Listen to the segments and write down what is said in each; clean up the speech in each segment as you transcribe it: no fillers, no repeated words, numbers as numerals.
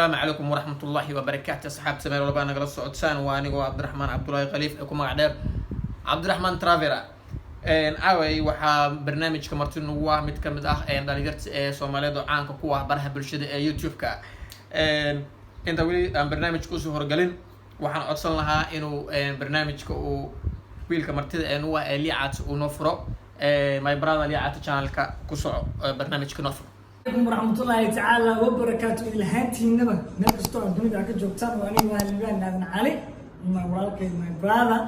Asalaamu calaykum waraxmatullaahi wabarakaatu. Asxaabta meel walbaa nagala socotaan, waa anigoo Cabdiraxmaan Cabdulaahi Khaliif ee ku magac dheer Cabdiraxmaan Travera. Caaway waxaa barnaamijka marti nagu ah mid kamid ah dhalinyarta ee Soomaaliyeed oo caanka ku ah baraha bulshada ee YouTube-ka. Inta weli aan barnaamijka usoo horgalin, waxaan codsan lahaa inuu barnaamijka uu wiilka martida ee nagu ah ee Liicaat uu noo furo. My brother Liicaat, channelka ku soco, barnaamijka noo furo. Alaykum waraxmatullaahi tacaala wabarakaatu. Ilhaantiinaba meel kastoo aad dunida ka joogtaan, waa aniga Liibaan Aadan Cali, my walaalkay, my brother.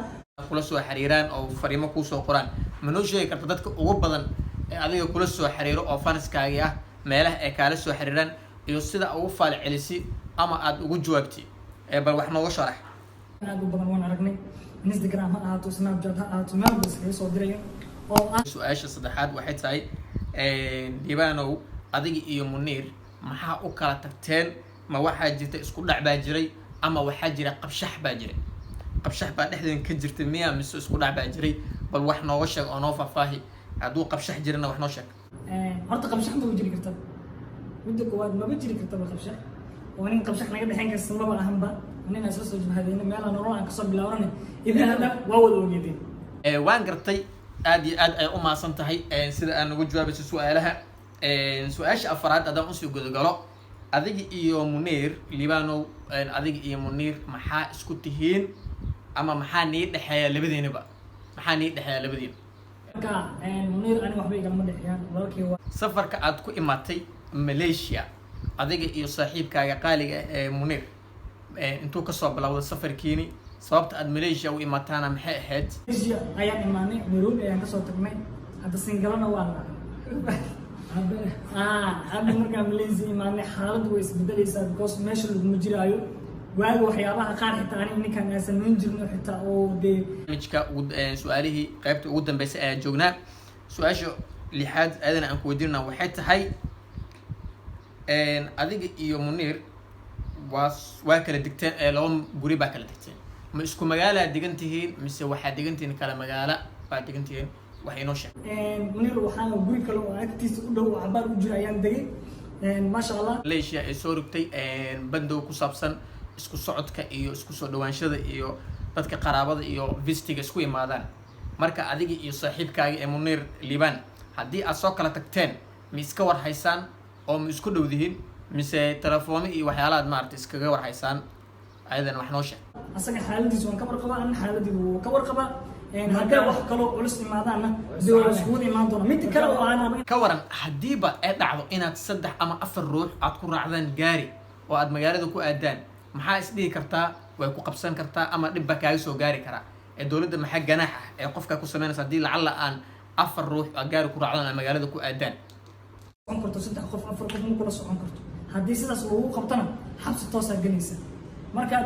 Kula soo xiriiraan oo fariimo kuusoo qoraan, ma noo sheegi karta dadka ugu badan ee adiga kula soo xiriiro oo fanskaagi ah, meelaha ay kaala soo xiriiraan iyo sida ugu faal celisi ama aada ugu jawaabti? Bal wax nooga sharax. Aad u badan waan aragnay, Instagram ha ahaato, Snapchat ha ahaato, meel ba iskaga soo diraya oo ah. Su-aasha saddexaad waxay tahay, Liibanow, adiga iyo Muniir maxaa u kala tagteen? Ma waxaa jirta isku dhac baa jiray ama waxaa jira qabshax baa jiray? Qabshax baa dhexdeen ka jirta miya mise isku dhac baa jiray? Bal wax nooga sheeg oo noo faahfaahi. Hadduu qabshax jirana, wax noo sheeg. Horta qabshax maba jiri kartaba. Midda koowaad, maba jiri kartaba qabshax, oo nin qabshax naga dhexeyn karta maba ahanba. Nin aan isla soo jabhadeyno, meelaha nolol aan kasoo bilaabana, idinka dhan waa wada ogeedeen. Waan gartay, aad iyo aad ay u mahadsan tahay sida aad nagu jawaabayso su-aalaha. Su-aasha afaraad haddaan usii gudagalo, adiga iyo Muniir, Liibanow, adiga iyo Muniir maxaa isku tihiin ama maxaa nii dhexeeya labadiinaba? Maxaa nii dhexeeya labadiina? Marka Muniir aniga waxba igalama dhexeeyaan, walaalkay waa. Safarka aad ku imatay Malaysia, adiga iyo saaxiibkaaga qaaliga ah ee Muniir, intuu kasoo bilowday safarkiini? Sababta aad Malaysia u imataana maxay ahayd? Malaysia ayaan imaanay, Nairobi ayaan kasoo tagnay. Hadda singalana waa la hadda markaan Malaysia imaanay, xaaladdu way isbedelaysaa because meesha laguma jiraayo waaga waxyaabaha qaar xitaa aniga ninkaan aan samayn jirno xitaa oo dee. Barnaamijka su-aalihii qaybta ugu dambeysay ayaa joognaa. Su-aasha lixaad aadana aan ku weydiinana waxay tahay, adiga iyo Muniir waa kala degteen ee laba guri baa kala degteen. Ma isku magaalaa degan tihiin mise waxaa degan tihiin kala magaala baa degan tihiin? Wax inoo sheeg. Muniir waxaan guri kale oo agtiisa u dhow oo cabaar u jira ayaan degay, maasha Allah. Malaysia ay soo rogtay bandow ku saabsan isku socodka iyo isku soo dhawaanshada iyo dadka qaraabada iyo visiting-ga isku imaadaan. Marka adiga iyo saaxiibkaaga ee Muniir Liibaan, haddii aad soo kala tagteen, ma iska war haysaan oo ma isku dhowdihiin mise telefooni iyo waxyaalahaad maarata iskaga war haysaan? Ayadan wax noo sheeg. Asaga xaaladiisa waan ka warqabaa, anna xaaladeyda wuu ka warqabaa. Haddii wax kaloo culus imaadaanna, dee waa iskugu imaan doona. Midda kale oo aan raba Ka waran haddiiba ay dhacdo inaad saddex ama afar ruux aad ku raacdaan gaari oo aad magaalada ku aadaan, maxaa isdhihi kartaa way ku qabsan kartaa ama dhib baa kaaga soo gaari karaa ee dowladda? Maxaa ganaax ah ee qofkaa ku sameynaysa haddii lacalla aan afar ruux aad gaari ku raacdaan aad magaalada ku aadaan? Socon karto saddex qof, afar qof ma kula socon karto. Haddii sidaas lagu qabtana, xabsi toosaa gelaysa marka.